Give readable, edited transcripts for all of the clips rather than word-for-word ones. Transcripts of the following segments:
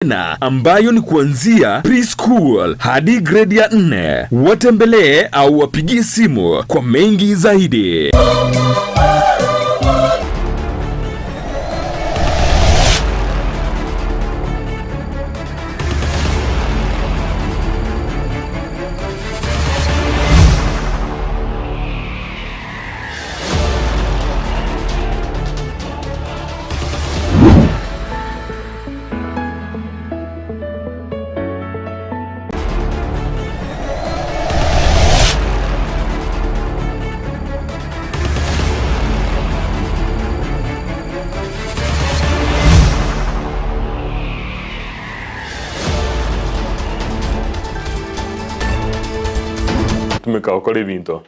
Majina ambayo ni kuanzia preschool hadi gredi ya nne. Watembelee au wapigie simu kwa mengi zaidi. Tumeka gokora ebinto.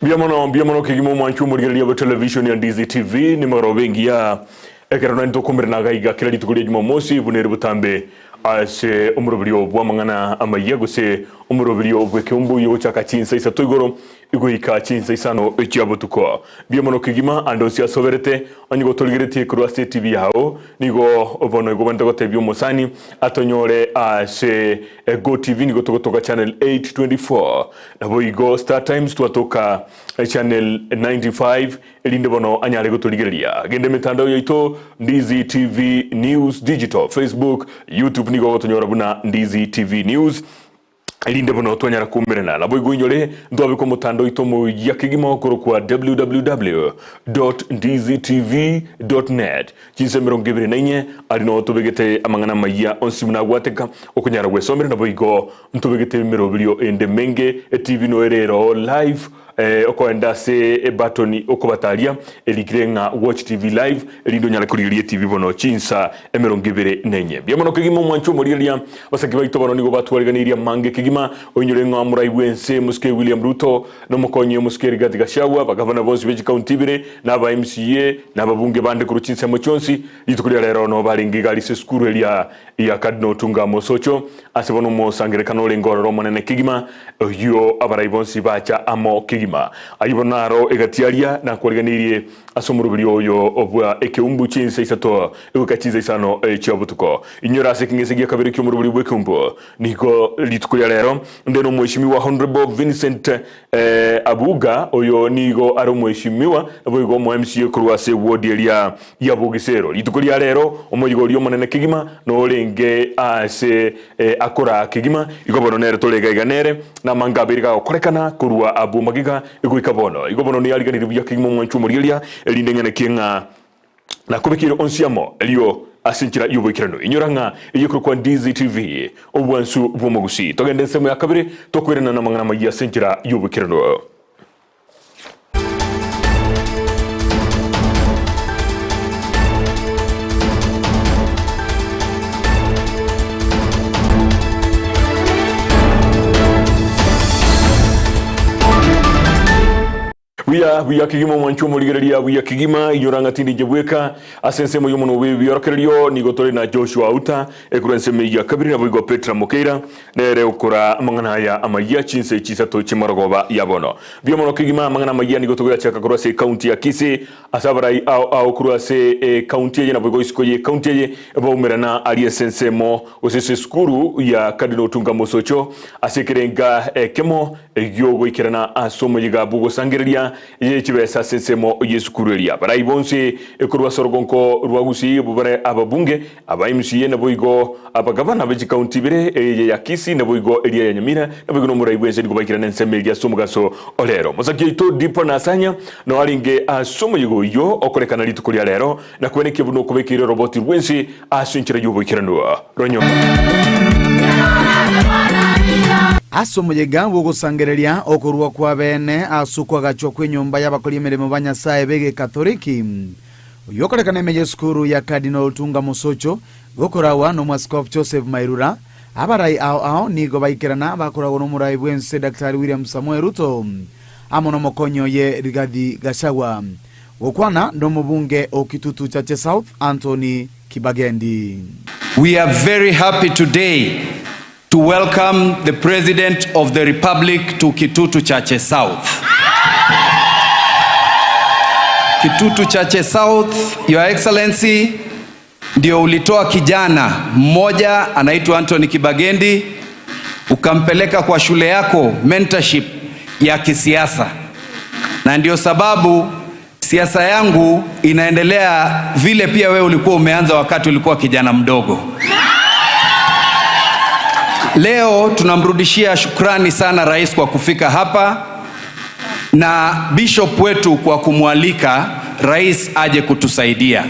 Mbuya mono, mbuya mono kegima omwanchi omorigereria bwe television ya Ndizi TV nimagoro bengiya ekero naende tokomerana iga iga kera rituko ria Jumamosi buna ere botambe ase omoroberio bw'amang'ana amayia gose omoroberio bw'ekeumbu oyogochaka chinsa isato igoro goika chinsa isano chia botuko. Mbuya mono kegima ande onsi asoberete onye gotorigeretie korwa ase etibi yao nigo bono igo obwenerete gotebia omosani atonyore ase GoTv nigo togotoka channel 824 Naboigo Star Times twatoka channel 95 erinde bono anyare gotorigereria. Genda emetandao yaito Ndizi TV News Digital, Facebook, YouTube nigo ogotonyora buna Ndizi TV News erinde bono twanyara koumerana. Naboigo inyore ntwabeka omotandao oito omoyia kegima okorokwa www dot ndizitv dot net chinsa 24 aria noo tobegete amang'ana amayia onsi buna agwateka okonyara gwesomera naboigo Ntobegete emeroberio ende emenge, etibi noere eroo live, okoenda ase ebatoni okobataria erikire ng'a Watch TV Live erinde onyare korigereria etibi bono chinsa 24. Mbuya mono kegima omwancho omorigereria, abasaki baito bono nigo batwariganeirie amange kegima, oinyore ng'a omorai bw'ense Mosike William Ruto na omokonyi Omosike Rigathi Gachagua, abagavana bonsi be chikaunti ibere, na aba MCA, na ababunge bande korwa chinsemo chionsi, rituko ria rero noo barenge iga ase esukuru eria ya Cardinal Otunga Mosocho, ase bono omosangererekano orenge ororo omonene kegima, oyio abarai bonsi bacha amo kegima. Ayio bono naro egati aria nakwariganeirie ase omoroberio oyo bwa ekeumbu chinsa isato goika chinsa isano chia botuko. Inyora ase ekeng'ese gia kabere ki'omoroberio bw'ekeumbu, nigo rituko ria rero nde nomweshimiwa Honourable Vincent Abuga, oyo nigo are omweshimiwa naboigo omo MCA korwa ase eward eria ya bogisero. Rituko ria rero omoyiga oria omonene kegima norenge aase akoraa kegima, igo bono nere tore iga iga nere, namange abeire gagokorekana korwa abwo magega goika bono. Igo bono niariganirie buya kegima omwanchwa omorigereria, erinde ng'ana ki ng'a nakobekeire onsi amo erio ase enchera y'oboikeranu. Inyora ng'a eyio ekorokwa Ndizi TV, obwansu bw'omogusii. Togende ensemo ya kabere tokoirana namang'ana amayia ase enchera y'oboikeranu. Buya, buya kegima omwanchwa omorigereria, buya kegima, inyora ng'a tindi inche bweka. Ase ensemo y'omonwa bw'ebiorokererio nigo tore na Joshua Auta, ekorwa ensemo eyio ya kabere, naboigo Petra Mokeira, nere okora amang'ana aya amayia chinsa echi isato chi'marogoba ya bono. Buya mono kegima, amang'ana amayia nigo togoyachaka korwa ase ecounty ya Kisii, ase abarai ao ao korwa ase ecounty eye naboigo isiko y'ecounty eye baumerana aria ase ensemo gose ase esukuru ya Cardinal Otunga Mosocho ase ekerenga ekemo Gi'ogoikerana ase omoyega bw'ogosangereria ye chibesa ase ensemo y'esukuru eria. Abarai bonsi korwa ase orogonko rwa Gusii abwo bare ababunge, aba MCA naboigo abagavana be chikaunti ibere, eye ya Kisii naboigo eria ya Nyamira, naboigo nomorai bw'ense nigo baikerana ensemo eria ase omogaso o rero. Mosaki oito Dipo Nasanya noo arenge ase omoyega oyio okorekana rituko ria rero na kwenekia buna okobekeire oroboti rw'ense ase enchera y'oboikeranu. Ronyo. Ase omoyega bw'ogosangereria okorua kw'abeene ase okoagachwa kw'enyomba y'abakori emeremo ba Nyasae b'Egekatoliki, oyio okorekana ime y'esukuru ya Cardinal Tunga Mosocho, gokoragwa n'Omwasikofu Joseph Mairura, abarai ao ao nigo baikerana bakoragwa n'omorai bw'ense Daktari William Samoei Ruto amo n'omokonyi oye Rigathi Gachagua. Gokwana nomobunge o Kitutu Chache South Anthony Kibagendi. We are very happy today to welcome the President of the Republic to Kitutu Chache South. Kitutu Chache South, Your Excellency, ndio ulitoa kijana mmoja anaitwa Anthony Kibagendi ukampeleka kwa shule yako mentorship ya kisiasa, na ndio sababu siasa yangu inaendelea vile pia wewe ulikuwa umeanza wakati ulikuwa kijana mdogo. Leo tunamrudishia shukrani sana rais kwa kufika hapa na bishop wetu kwa kumwalika rais aje kutusaidia.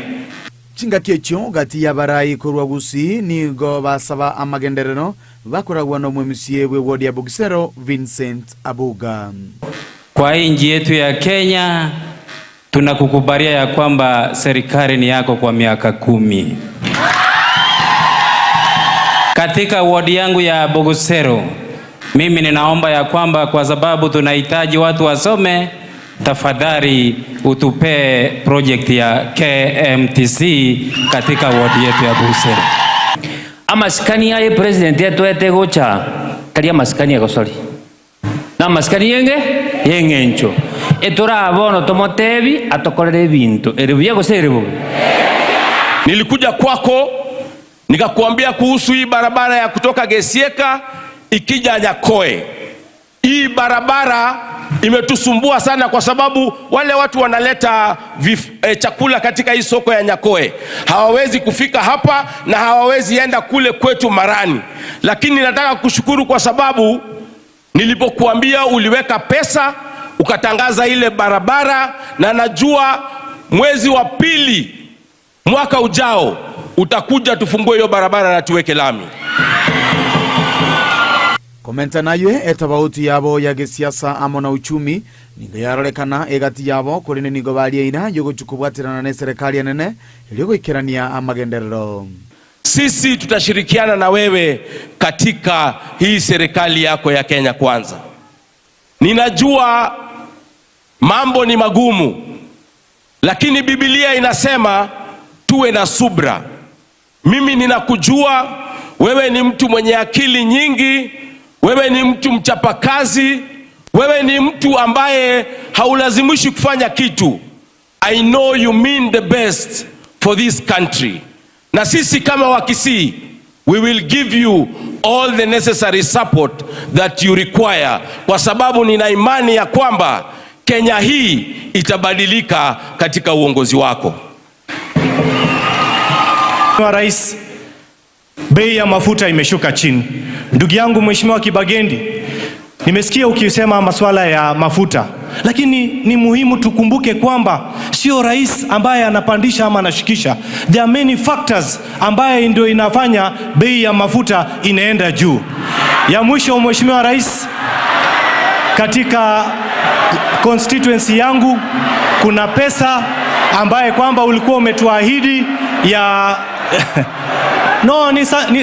Chingaki echio gati y'abarai korwa Gusii nigo basaba amagenderero bakoragwa n'omwemusie bw'ewodi ya Bogisero Vincent Abuga. Kwa hii nchi yetu ya Kenya tunakukubalia ya kwamba serikali ni yako kwa miaka 10. Katika wodi yangu ya Bogusero, mimi ninaomba ya kwamba kwa sababu tunahitaji watu wasome, tafadhali utupee project ya KMTC katika wodi yetu ya Bogusero. Amasikani aye president atoete gocha tari amasikani egosori na amasikani yenge yeng'encho etora bono tomotebi atokorere ebinto ere buya gose ere bobe. Nilikuja kwako nikakuambia kuhusu hii barabara ya kutoka Gesieka ikija Nyakoe. Hii barabara imetusumbua sana kwa sababu wale watu wanaleta chakula katika hii soko ya Nyakoe hawawezi kufika hapa na hawawezi enda kule kwetu Marani. Lakini nataka kushukuru kwa sababu nilipokuambia uliweka pesa ukatangaza ile barabara, na najua mwezi wa pili mwaka ujao utakuja tufungue hiyo barabara na tuweke lami. Komenta naye etabauti yabo ya gesiasa amo na uchumi nigo yarorekana egati yabo korende nigo baria ira yogochukubwatirana na serikali enene eriogoikerania amagenderero. Sisi tutashirikiana na wewe katika hii serikali yako ya Kenya Kwanza. Ninajua mambo ni magumu, lakini Biblia inasema tuwe na subra. Mimi ninakujua wewe ni mtu mwenye akili nyingi, wewe ni mtu mchapakazi, wewe ni mtu ambaye haulazimishi kufanya kitu. I know you mean the best for this country. Na sisi kama Wakisii, we will give you all the necessary support that you require, kwa sababu nina imani ya kwamba Kenya hii itabadilika katika uongozi wako. Mheshimiwa Rais, bei ya mafuta imeshuka chini. Ndugu yangu Mheshimiwa Kibagendi, nimesikia ukisema masuala ya mafuta, lakini ni muhimu tukumbuke kwamba sio rais ambaye anapandisha ama anashikisha. There are many factors ambaye ndio inafanya bei ya mafuta inaenda juu. Ya mwisho Mheshimiwa Rais, katika constituency yangu kuna pesa ambaye kwamba ulikuwa umetuahidi ya no,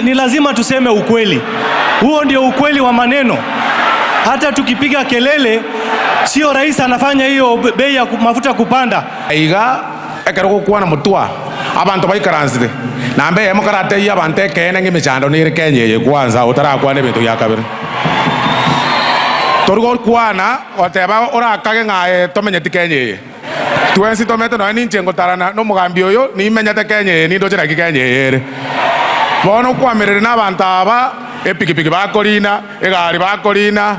ni lazima tuseme ukweli. Huo ndio ukweli wa maneno. Hata tukipiga kelele, sio rais anafanya hiyo bei ya mafuta kupanda. Iga ekero gokwana mutwa abantu baikaransire na mbe mukarate ya abantu ekene ng'emichando nere Kenya eye kwanza utarakwana ebintu bia kabere tori gokwana oteba orakage ng'aye tomenyeti Kenya eye twensi tomete noe ninche ngotarana na omogambi oyo nimenyete Kenya eye nindocheraki Kenya eye ere bono okwamerere na abanto aba epikipiki bakorina egari bakorina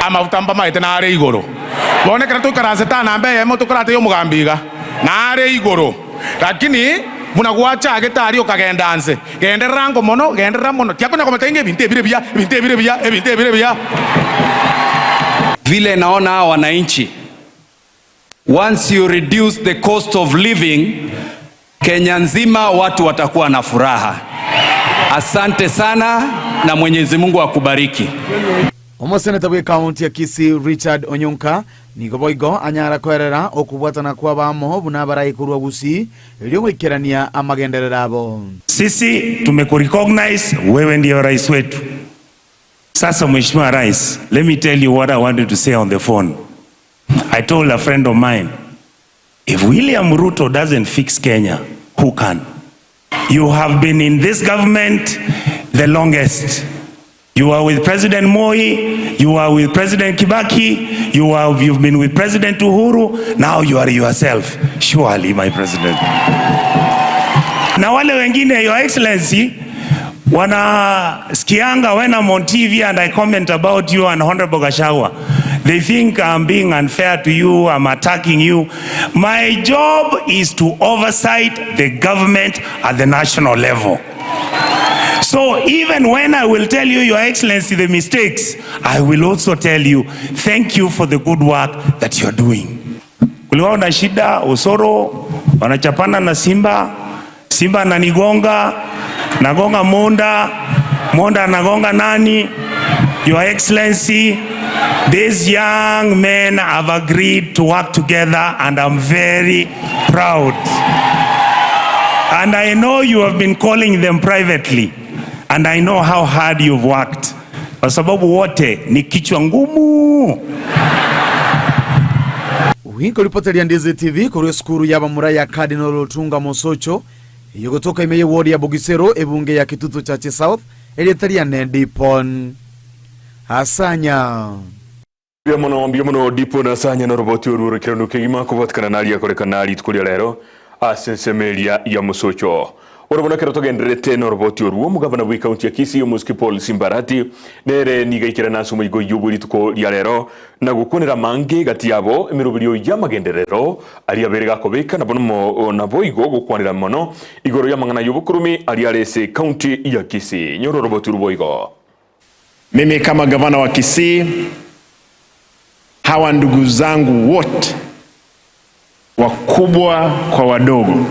amafuta mbamaete nare igoro bono ekero toikaransete namba eyemo tokorate ya omogambi iga nare igoro lakini buna gwachagete aria okagenda nse genderera nko mono genderera mono tiakonya kometa inge ebinto ebire buya ebinto ebire buya ebinto ebire buya. Vile naona hawa wananchi, once you reduce the cost of living, Kenya nzima watu watakuwa na furaha. Asante sana na Mwenyezi Mungu akubariki. Omoseneta bwe county ya Kisii Richard Onyonka nigo boigo anyara kwerera okubwatana kwa bamo buna baraikurwa Gusii eriogoikerania amagenderera abo. Sisi tumekurecognize wewe ndio rais wetu. Sasa Mheshimiwa Rais, let me tell you what I wanted to say on the phone. I told a friend of mine If William Ruto doesn't fix Kenya, who can? You have been in this government the longest. You are with President Moi, you are with President Kibaki, you are, you've been with President Uhuru, now you are yourself. Surely, my president. Na wale wengine, Your Excellency, wanasikianga when I'm on TV and I comment about you and Honorable Gachagua. They think I'm being unfair to you, I'm attacking you. My job is to oversight the government at the national level. So even when I will tell you, Your Excellency, the mistakes, I will also tell you, thank you for the good work that you're doing. Kulikuwa na shida Osoro, wanachapana na Simba, Simba ananigonga, nagonga Monda, Monda anagonga nani? Your Excellency, these young men have agreed to work together and I'm very proud. And I know you have been calling them privately and I know how hard you've worked. Kwa sababu wote ni kichwa ngumu. Winko ripota ria Ndizi TV korwa esukuru y'abamura ya Cardinal Otunga Mosocho eyogotoka ime y'eward ya Bogisero ebunge ya Kitutu Chache South erieta riane Dipon Asanya. Mbuya mono mbuya mono Dipon Asanya noroboti oru orokeranu kegima kobwatikana naria akorekana rituko ria rero ase ensemo eria ya Mosocho. Ore bono ekero togendererete noroboti orwo, omogavana bwe ekaunti ya Kisii Omosike Paul Simbarati nere nigo aikerana ase omoigo oyio bwe rituko ria rero na gokwanera amange gati yabo emeroberio y'amagenderero aria abere gakobeka nabo naboigo gokwanera mono igoro y'amang'ana y'obokorumi aria are ase ekaunti ya Kisii. Nyora oroboti orwo boigo. Mimi kama gavana wa Kisii, hawa ndugu zangu wote wakubwa kwa wadogo,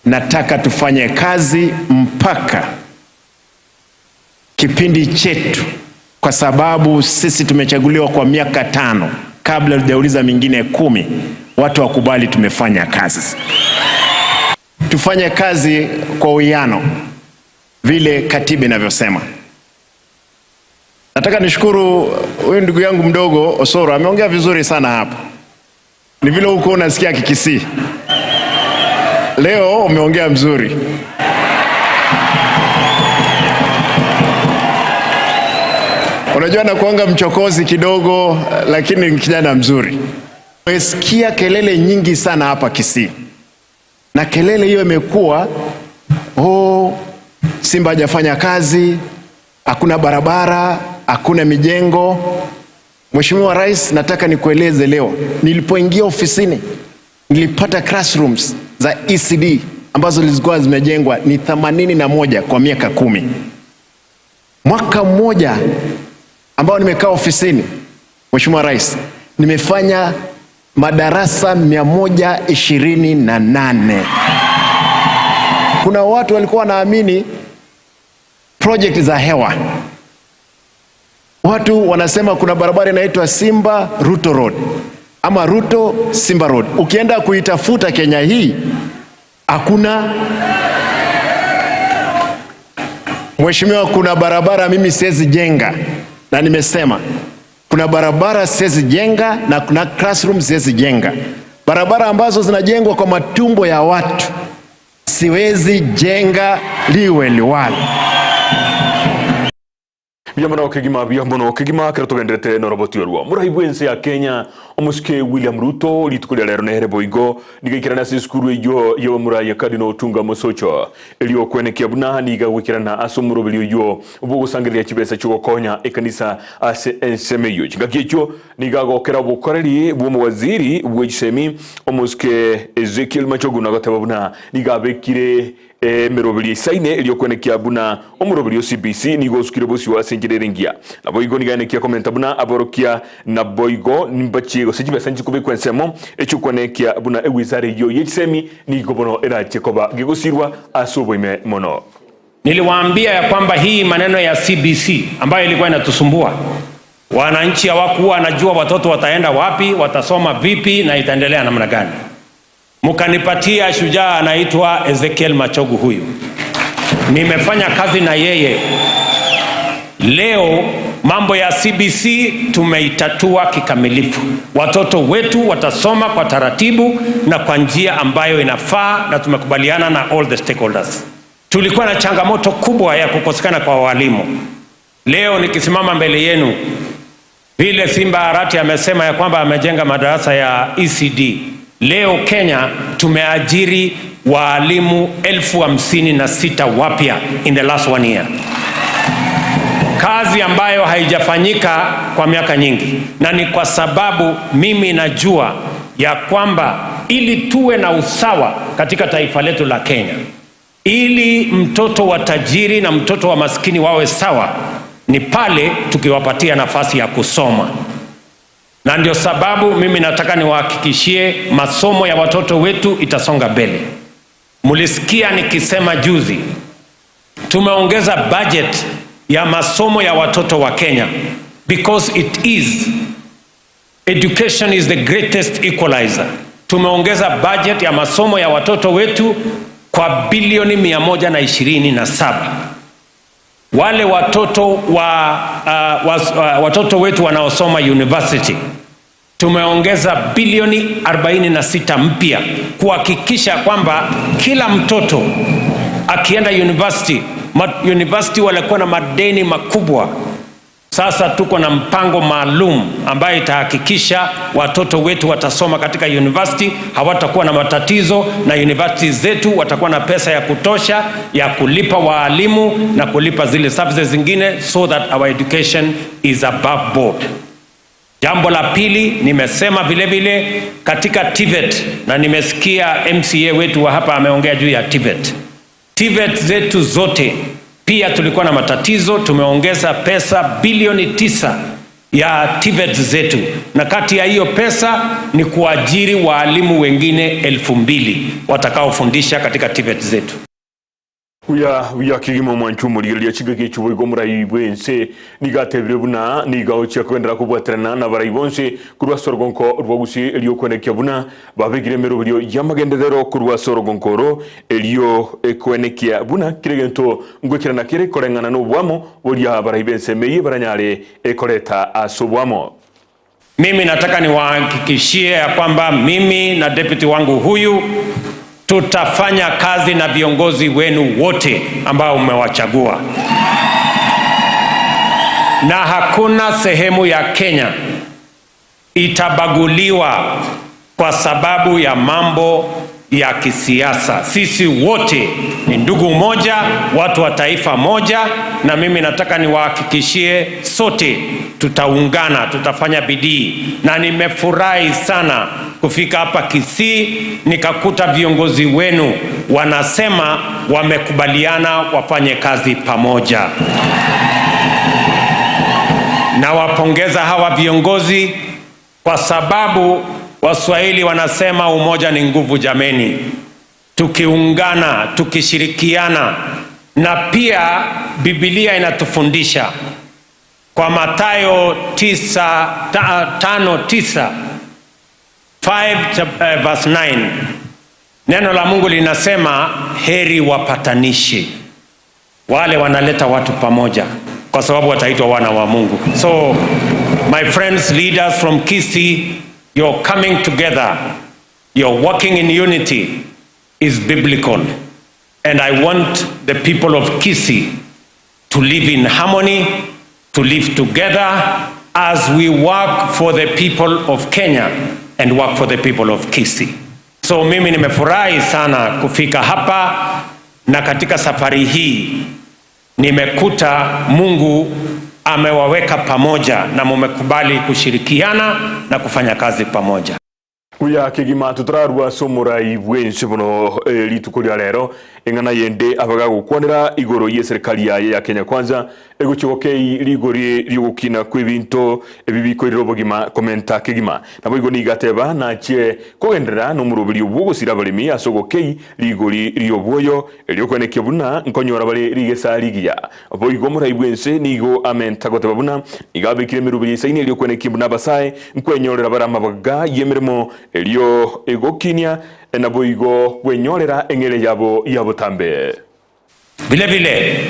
nataka tufanye kazi mpaka kipindi chetu, kwa sababu sisi tumechaguliwa kwa miaka 5, kabla tujauliza mingine 10, watu wakubali tumefanya kazi. Tufanye kazi kwa uwiano vile katiba inavyosema. Nataka nishukuru huyu ndugu yangu mdogo Osoro, ameongea vizuri sana hapa. Ni vile huko unasikia Kikisii. Leo umeongea mzuri. Unajua nakuanga mchokozi kidogo, lakini ni kijana mzuri. Umesikia kelele nyingi sana hapa Kisii. Na kelele hiyo imekuwa, oh, Simba hajafanya kazi, hakuna barabara, hakuna mijengo. Mheshimiwa Rais, nataka nikueleze leo, nilipoingia ofisini nilipata classrooms za ECD ambazo zilikuwa zimejengwa ni 81 kwa miaka 10. Mwaka mmoja ambao nimekaa ofisini, Mheshimiwa Rais, nimefanya madarasa mia moja ishirini na nane. Kuna watu walikuwa wanaamini project za hewa. Watu wanasema kuna barabara inaitwa Simba Ruto Road ama Ruto Simba Road. Ukienda kuitafuta Kenya hii hakuna. Mheshimiwa, kuna barabara mimi siwezi jenga, na nimesema kuna barabara siwezi jenga na kuna classroom siwezi jenga. Barabara ambazo zinajengwa kwa matumbo ya watu siwezi jenga liwe liwalo. Mbuya mono kegima, mbuya mono kegima, ekero togenderete noroboti orwo. Morai bw'ense ya Kenya, omosike William Ruto, rituko ria rero nere boigo, nigo aikerana ase esukuru eyio y'abamorai ya Cardinal Otunga Mosocho, erio okwenekia buna nigo agoikerana ase omoroberi oyio bw'ogosangereria chibesa chi'ogokonya ekanisa ase ensemo eyio. Chingaki echio nigo agokera obokoreri bw'omowaziri bw'echisemi omosike Ezekiel Machogu na goteba buna nigo abekire Emeroberi eisaine eria okwenekia buna omoroberi o CBC nigo osukire bosio ase enchera ere engiya. Naboigo nigo aenekia komenta buna aborokia naboigo mbachie gose chibesa nchikobekwa ensemo echi'okwenekia buna ewizara eyio ye chisemi nigo bono erachie koba gegosirwa ase oboime mono. Niliwaambia ya kwamba hii maneno ya CBC ambayo ilikuwa inatusumbua wananchi, hawakuwa wanajua watoto wataenda wapi, watasoma vipi na itaendelea namna gani. Mkanipatia shujaa anaitwa Ezekiel Machogu. Huyu nimefanya kazi na yeye. Leo Mambo ya CBC tumeitatua kikamilifu. Watoto wetu watasoma kwa taratibu na kwa njia ambayo inafaa, na tumekubaliana na all the stakeholders. Tulikuwa na changamoto kubwa ya kukosekana kwa walimu. Leo nikisimama mbele yenu, vile Simba Arati amesema ya kwamba amejenga madarasa ya ECD. Leo Kenya tumeajiri waalimu 56,000 wapya in the last one year, kazi ambayo haijafanyika kwa miaka nyingi, na ni kwa sababu mimi najua ya kwamba ili tuwe na usawa katika taifa letu la Kenya, ili mtoto wa tajiri na mtoto wa maskini wawe sawa, ni pale tukiwapatia nafasi ya kusoma. Na ndio sababu mimi nataka niwahakikishie masomo ya watoto wetu itasonga mbele. Mlisikia nikisema juzi, tumeongeza budget ya masomo ya watoto wa Kenya because it is education is the greatest equalizer. Tumeongeza budget ya masomo ya watoto wetu kwa bilioni 127. Wale watoto wa, wa, watoto wetu wanaosoma university tumeongeza bilioni 46 mpya kuhakikisha kwamba kila mtoto akienda university, university walikuwa na madeni makubwa. Sasa tuko na mpango maalum ambayo itahakikisha watoto wetu watasoma katika university, hawatakuwa na matatizo, na university zetu watakuwa na pesa ya kutosha ya kulipa waalimu na kulipa zile services zingine, so that our education is above board. Jambo la pili nimesema vile vile katika TVET, na nimesikia MCA wetu wa hapa ameongea juu ya TVET. TVET zetu zote pia tulikuwa na matatizo, tumeongeza pesa bilioni 9 ya TVET zetu, na kati ya hiyo pesa ni kuajiri waalimu wengine 2,000 watakaofundisha katika TVET zetu. Buya buya kegima omwancho omorigereria chingaki echi boigo omorai bw'ense nigo atebire buna nigo agochia kogenderera kobwaterana nabarai bonsi korwa ase orogonko rwa Gusii erio okwenekia buna babekire emeroberio y'amagenderero korwa ase orogonko oro erio ekoenekia buna kera egento ngoikerana kere koreng'ana noboamo boria abarai b'ensemo eyio baranyare koreta ase oboamo. Mimi nataka niwahakikishie ya kwamba mimi na deputy wangu huyu tutafanya kazi na viongozi wenu wote ambao mmewachagua, na hakuna sehemu ya Kenya itabaguliwa kwa sababu ya mambo ya kisiasa. Sisi wote ni ndugu moja, watu wa taifa moja, na mimi nataka niwahakikishie sote tutaungana, tutafanya bidii, na nimefurahi sana kufika hapa Kisii nikakuta viongozi wenu wanasema wamekubaliana wafanye kazi pamoja. Nawapongeza hawa viongozi kwa sababu Waswahili wanasema umoja ni nguvu. Jameni, tukiungana, tukishirikiana, na pia Biblia inatufundisha kwa Mathayo tisa, ta, tano tisa, 5 verse 9, neno la Mungu linasema heri wapatanishi, wale wanaleta watu pamoja, kwa sababu wataitwa wana wa Mungu. So my friends, leaders from Kisii, you're coming together, you're working in unity is biblical, and I want the people of Kisii to live in harmony, to live together as we work for the people of Kenya and work for the people of Kisii. So mimi nimefurahi sana kufika hapa, na katika safari hii nimekuta Mungu amewaweka pamoja na mumekubali kushirikiana na kufanya kazi pamoja. Buya kegima totararua ase omorai bw'ense bono eh, rituko ria rero eng'ana yende abagagokwanera igoro y'eserikali yaye ya Kenya Kwanza egochia gokei rigori riogokina kw'ebinto ebi bikoirera obogima komenta kegima. Naboigo nigo ateba nachie kogenderera nomoroberio bw'ogosira abaremi ase ogokei rigori ri'obwoyo erio okwenekia buna nkonyora bare rigesa rigiya. Boigo omorai bw'ense nigo amenta goteba buna nigo abekire emeroberi esaine erio okwenekia buna abasae nkwenyorera bare amabaga y'emeremo erio egokinia naboigo kwenyorera eng'ere yabo ya botambe. Vile vile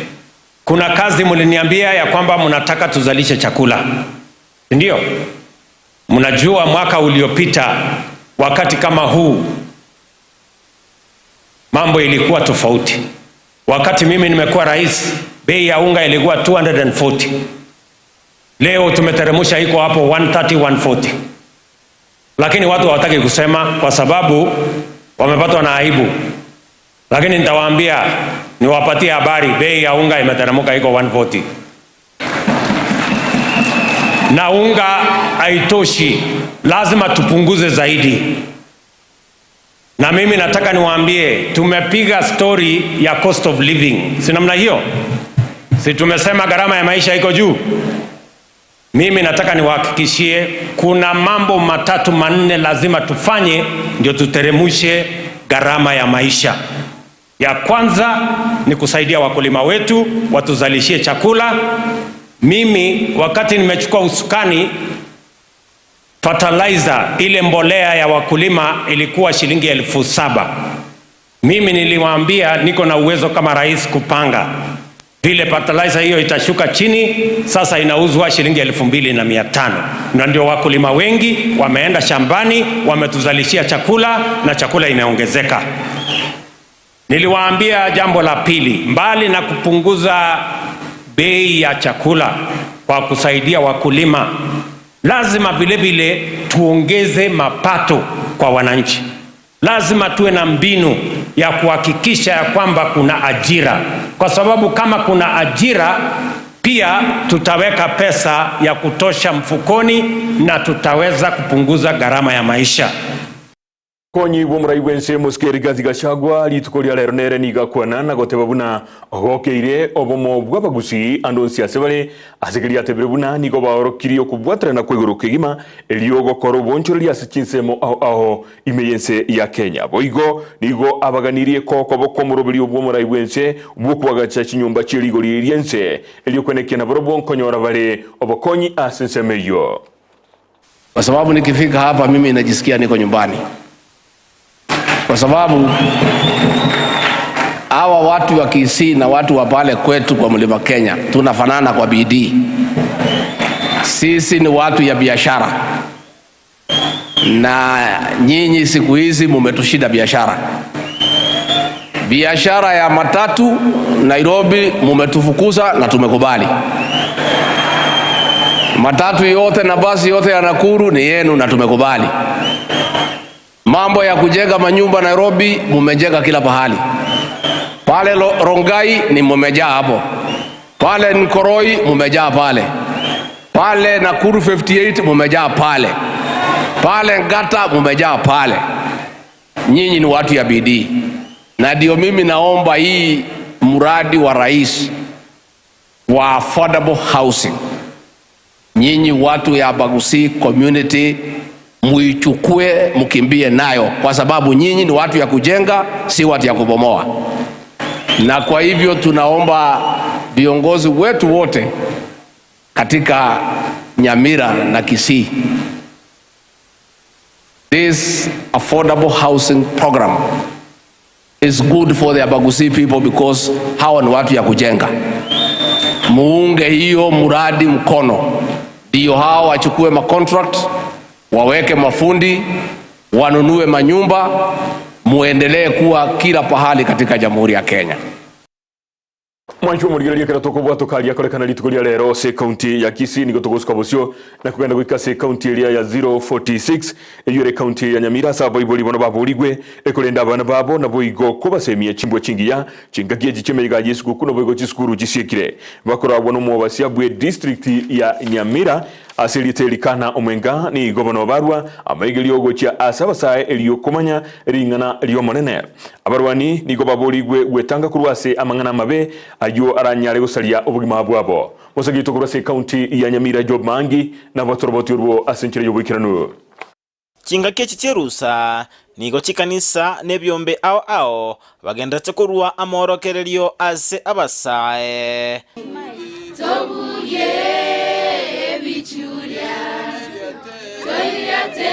Kuna kazi mliniambia ya kwamba mnataka tuzalishe chakula, ndio? Mnajua mwaka uliopita wakati kama huu mambo ilikuwa tofauti. Wakati mimi nimekuwa rais, bei ya unga ilikuwa 240. Leo tumeteremsha iko hapo 130, 140, lakini watu hawataki kusema kwa sababu wamepatwa na aibu, lakini nitawaambia, niwapatie habari, bei ya unga imeteremka iko 140 na unga haitoshi, lazima tupunguze zaidi. Na mimi nataka niwaambie, tumepiga story ya cost of living, si namna hiyo? Si tumesema gharama ya maisha iko juu? Mimi nataka niwahakikishie kuna mambo matatu manne lazima tufanye ndio tuteremushe gharama ya maisha. Ya kwanza ni kusaidia wakulima wetu watuzalishie chakula. Mimi wakati nimechukua usukani, fertilizer ile mbolea ya wakulima ilikuwa shilingi 7,000. Mimi niliwaambia niko na uwezo kama rais kupanga vile fertilizer hiyo itashuka chini. Sasa inauzwa shilingi 2,500, na ndio wakulima wengi wameenda shambani, wametuzalishia chakula na chakula imeongezeka. Niliwaambia jambo la pili, mbali na kupunguza bei ya chakula kwa kusaidia wakulima, lazima vile vile tuongeze mapato kwa wananchi. Lazima tuwe na mbinu ya kuhakikisha ya kwamba kuna ajira, kwa sababu kama kuna ajira pia tutaweka pesa ya kutosha mfukoni na tutaweza kupunguza gharama ya maisha. Konyi bw'omorai bwense mosike Rigathi Gachagua rituko ria rero nere niga kwana na goteba buna ogokeire obomo bw'abagusi andu onsi ase bare ase keria atebire buna nigo baorokirie okobwaterana kwa igoro kegima erio ogokora obonchoreria ase chinsemo ao ao ime yense ya Kenya. Boigo nigo abaganirie kokobo kw'omoroberi bw'omorai bwense bw'okwagacha chinyomba chia rigori riense erio kwenekia nabarobwo nkonyora bare obokonyi ase ensemo eywo. Kwa sababu nikifika hapa mimi najisikia niko nyumbani, kwa sababu hawa watu wa Kisii na watu wa pale kwetu kwa mlima Kenya tunafanana kwa bidii. Sisi ni watu ya biashara, na nyinyi siku hizi mumetushinda biashara. Biashara ya matatu Nairobi mumetufukuza na tumekubali. Matatu yote na basi yote ya Nakuru ni yenu na tumekubali. Mambo ya kujenga manyumba Nairobi mumejenga kila pahali. Pale Rongai ni mumejaa hapo. Pale Nkoroi mumejaa pale. Pale Nakuru 58 mumejaa pale. Pale Ngata mumejaa pale. Nyinyi ni watu ya bidii. Na ndio mimi naomba hii mradi wa rais wa affordable housing, nyinyi watu ya Abagusii community muichukue, mkimbie nayo, kwa sababu nyinyi ni watu ya kujenga, si watu ya kubomoa. Na kwa hivyo tunaomba viongozi wetu wote katika Nyamira na Kisii, this affordable housing program is good for the Abagusii people because hawa ni watu ya kujenga. Muunge hiyo mradi mkono, ndio hawa wachukue macontract, waweke mafundi, wanunue manyumba, muendelee kuwa kila pahali katika Jamhuri ya Kenya. Mwancho murigereria kera tukobwa tukaria korekana rituko ria rero se county ya Kisii nigo tugusuka bucio na kugenda gwika se county area ya 046 eyo ere county ya Nyamira ase abaibori bono baborigwe ekorenda abana babo na boigo kobasemia chimbwa chingiya chingakia chichemeiga yesukuku na boigo chisukuru chisiekire bakoragwa n'omwobasia bwe district ya Nyamira ase erieta kana omwenga nigo bono barwa amaigerio ogochia ase abasae erio komanya ring'ana riomonene abarwani nigo baborigwe gwetanga korwa ase amang'ana amabe aywo aranyare gosaria obogima bwabo mosagito korwa ase ekaunti ya Nyamira Job Mangi nabo toroboti orwo ase enchera ya oboikeranu. Chingaki echi chierusa nigo chikanisa na ebiombe ao ao bagenderete korwa amorokererio ase abasae. Tobuye ebichuria, toiriate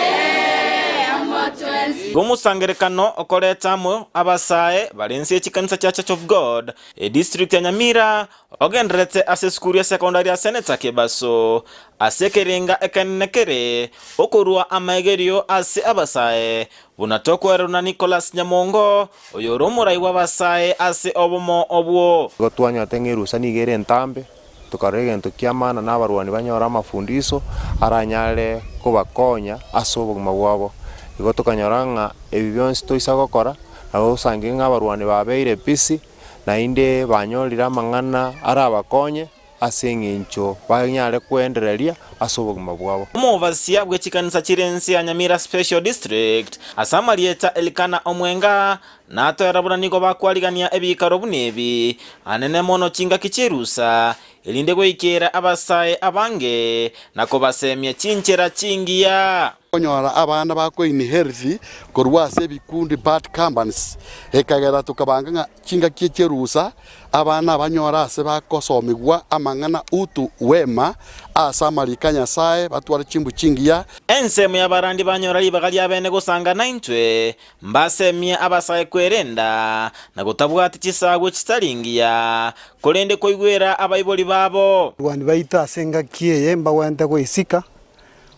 amotwensi. Igo omosangerekano okoreta amo abasae bare inse ye chikanisa chia Church of God, edistrict ya Nyamira, ogendererete ase esukuru ya sekondari ya Senator Kebaso, ase ekerenga ekenene kere okorua amaegerio ase abasae, buna tokwererwa na Nicholas Nyamongo, oyore omorai bw'abasae ase obomo obwo. Igo twanyorete ng'a erusa nigo ere entambe, tokarora egento kia maana na abarwani banyore amafundiso aranyare kobakonya ase obogima bwabo. Igo tokanyora ng'a ebi bionsi toisa gokora, nabo osange ng'a abarwani babeire busy, naende banyorire amang'ana arabakonye ase eng'encho banyare koendereria ase obogima bwabo. Omobasia bwe chikanisa chire ense ya Nyamira Special District ase amarieta Elikana Omwenga natoera buna nigo bakwarigania ebiikaro buna ebi anene mono chingaki chi'erusa erinde goikeera abasae abange na kobasemia chinchera chingiya. Konyora abana bako inherit korwa ase ebikundi bad companies ekagera tokabanga ng'a chingaki chi'erusa abana abanyore ase bakosomigwa amang'ana utu wema ase amariko a Nyasae batware chimbu chingiya. Ensemo y'abarandi banyora ribaga riabene gosanga naintwe, mbasemie abasae kwerenda, na gotabwati chisagwe chitari ngiya, korende koigwera abaibori babo. Abarwani baito ase engaki eye mbagwenerete goisika,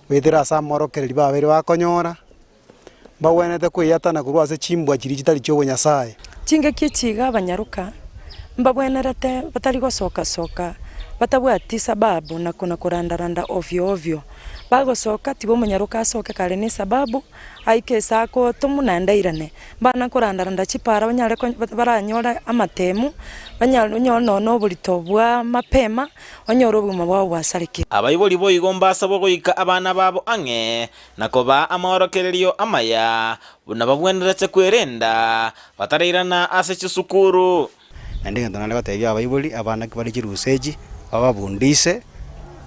goetera ase amorokererio babeire bakonyora, mbagwenerete kweyatana korwa ase chimbwa chiria chitari chi'obonyasae. Chingaki echi iga abanyaroka mbabwenerete batari gosoka-soka batabwati sababu na kona koranda-randa ovyo-ovyo. Bagosoka tiga omonyaroka asoke kare ne esababu, aike ase agotomwa naende airane. Mbana koranda-randa chipara banyare ko baranyore amatemu, banyare onyore nonye na oborito bwa mapema, onyore obogima bwabo bwasarekire. Abaibori boigo mbasabwe goika abana babo ang'e na kobaa amaorokererio amaya, buna babwenerete kwerenda batarairana ase chisukuru. Naende egento naende gotebia abaibori, abana ki bare chirusa echi, bababundise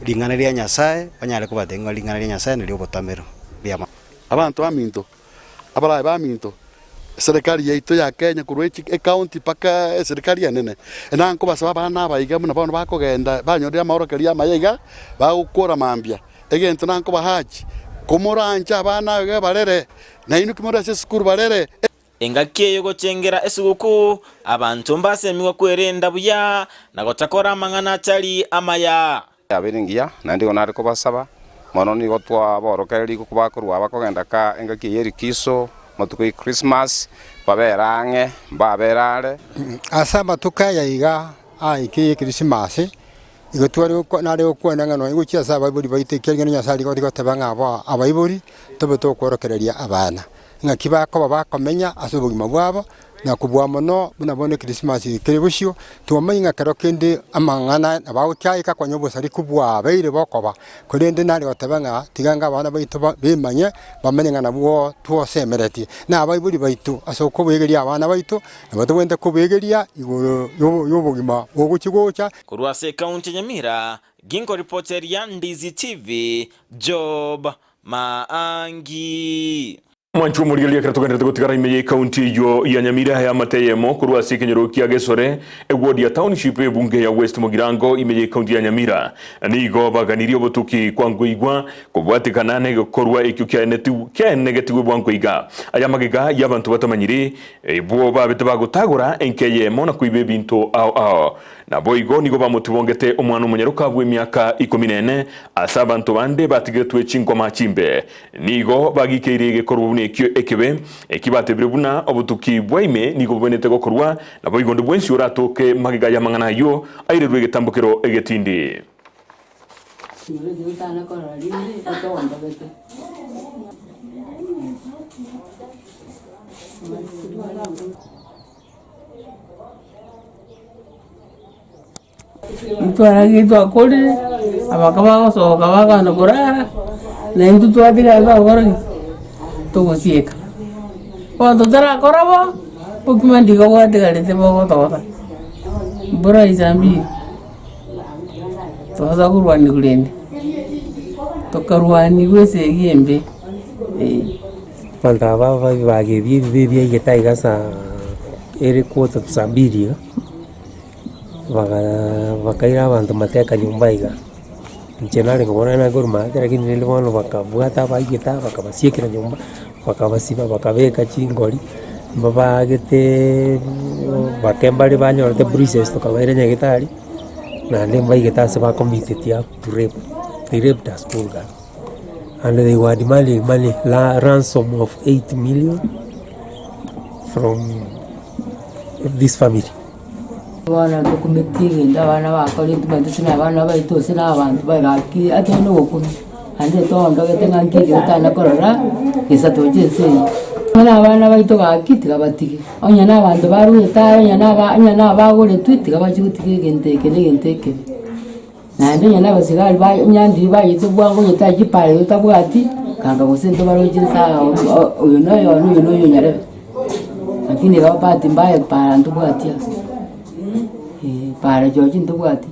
ring'ana ria Nyasae, banyare kobatebia ng'a ring'ana ria Nyasae nario obotamero. Mbuya mono. Abanto baminto, abaraai baminto, eserekari yaito ya Kenya korwa echi ecounty mpaka eserekari enene, na nkobasaba abana aba iga buna bono bakogenda banyorire amaorokererio amaya iga, bagokora mambia. Egento nankobahachi, komoranche abana iga barere, nainwe kimore ase esukuru barere. Engaki eye gochengera esuguku, abanto mbasemigwe kwerenda buya na gotakora amang'ana atari amaya. Yabeire engiya, naende igo nare kobasaba mono nigo twaborokereria bakorwa bakogenda ka engaki eye y'erikiso, amatuko e Christmas, babere ang'e, mbabere are. Ase amatuko aya iga aike y'Ekrisimasi, igo tware nare gokwana ng'a nonya gochia ase abaibori baito ekiagera Nyasae aria goteba ng'a abo abaibori tobe tokworokereria abana. Ng'aki bakoba bakomenya ase obogima bwabo, na kobua mono buna bono Ekrisimasi eye kere bosio, twamanya ng'a kero kende amang'ana nabo agochaika konya obosariku bwabeire bokoba, korende nare goteba ng'a tiga anga abana baito bemanye, bamanye ng'a nabwo twosemeretie. Na abaibori baito ase okobegeria abana baito, nabo tobwenerete kobegeria igoro y'obogima bogochia gocha. Korwa ase ekaunti ya Nyamira, Ginkoripoteria Ndizi TV, Job Maangi. Mwanche omorigereria ekero togenderete gotigara ime y'ekaunti eyio ya Nyamira y'amate eyemo korwa ase ekenyoro kia Gesore, eward ya Township ebunge ya West Mugirango ime y'ekaunti ya Nyamira nigo baganirie obotuki kwangoigwa kobwatekana negekorwa ekio kiaenegetigwe bwango iga. Aya magega y'abanto batamanyiri bwo babete bagotagora enka eyemo na koiba ebinto ao ao. Naboigo nigo bamotibongete omwana omonyaroka bw'emiaka ikomi nene, ase abanto bande batigetwe chinkoma chimbe. Nigo bagikeirie egekorwa buna ekio ekebe, eki batebire buna obotuki bwa ime nigo bobwenerete gokorwa, naboigo onde bwensi oratoke magega y'amang'ana ayio airerwe egetambokero egetindi. Ntwaragire twakorire, abaka bagosoka bagenda korara, na intwe twatigara togokora ki? Togosieka. Bono totarakora bo, obokima ndigo bwatigarete bogotogota, mbura isambiri, togosa korwaniwa rende, tokarwaniwa esegi embe eh. Abanto aba bagebirie ebibe ebiaigete aiga saa ere quarter to saa mbili iga, bakaira abanto mateka nyomba iga. Inche nare kobora nare korwa maate lakini rende bono bakabwata abaigete aba bakabasiekera nyomba. Bakabasiba bakabeka chingori, mbabaagete bake mbare banyorete bruises tokabaira nyagetari, naende mbaigete ase bakomiteti up to rape, they raped a school girl and they were demanding money la ransom of 8 million from this family. Bono ntokumeti egento abana bakora ntomanyete ase na abana baito gose na abanto bare gaki ase na ogokumia, naende toondogete ng'a nki ekero totanyara korora, gesa toche ense eye. Bono abana baito gaki tiga batige, onye na abanto barwete aya onye na aba onye na abagoretwe tiga bachie gotiga egento eke na egento ekebe. Naende onye na abasigari ba onye ndiri bayete bwango onye tari chipara totabwati, kanga gose ntobaroche nsa oyo na oyo one oyo na oyo onyarebe. Lakini iga bahati mbaya para ntobwati ase, eh, para chiochio ntobwati.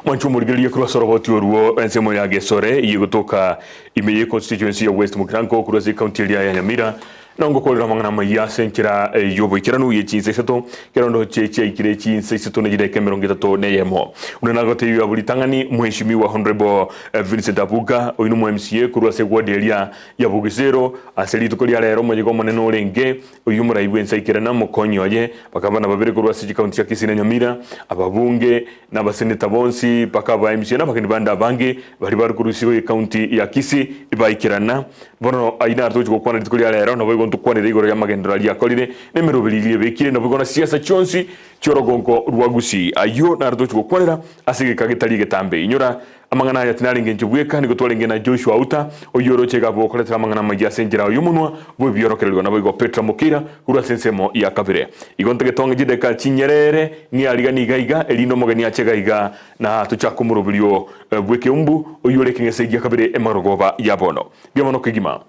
Mwanche omorigererie korwa ase oroboti orwo ensemo ya Gesore eyio egotoka ime ye constituency ya West Mugirango korwa ase ecounty eria ya Nyamira na ngokorera amang'ana amaya ase enchera y'oboikeranu ye chinsa isato ekero ndoche chiaikire chinsa isato ne chidaeka 31. Buna nagotebia buri tang'ani Mheshimiwa Honourable Vincent Abuga oyio nomo MCA korwa ase ward eria ya Bugisero ase rituko ria rero omoyega omonene orenge Oyio omorai bw'ense aikerana omokonyi oye, bakaba nababere korwa ase chikaunti chia Kisii na Nyamira, ababunge na abaseneta bonsi mpaka aba MCA na abageni bande abange baria bare korwa isiko y'ekaunti ya Kisii baikerana. Bono ayio naro togochia gokwana rituko ria rero, naboigo ntokwanere igoro y'amagenderero aria akorire, na emeroberi eria ebekire, naboigo na siasa chionsi chi'orogongo rwa Gusii. Ayio naro togochia gokwanera ase egeka getari egetambe. Inyora Amang'ana aya tinarenge inche bweka, nigo twarenge na Joshua Auta, oyio oroche iga bokoretera amang'ana amayia ase enchera y'omonwa bw'ebiorokererigwa, naboigo Petra Mokira korwa ase ensemo ya kabere. Igo ntagete ong'e chidakika chinyerere ng'eariganie iga iga, erinde omogeni ache iga iga, na tochake omoroberio bw'ekeumbu, oyio ore ekeng'ese gia kabere emarogoba ya bono. Mbuya mono kegima.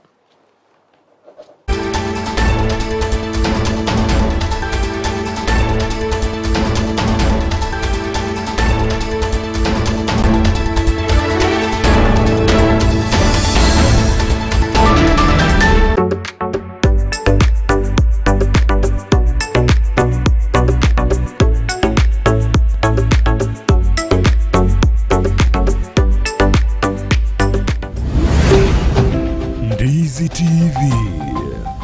Ndizi TV,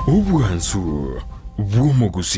obwansu bw'omogusii.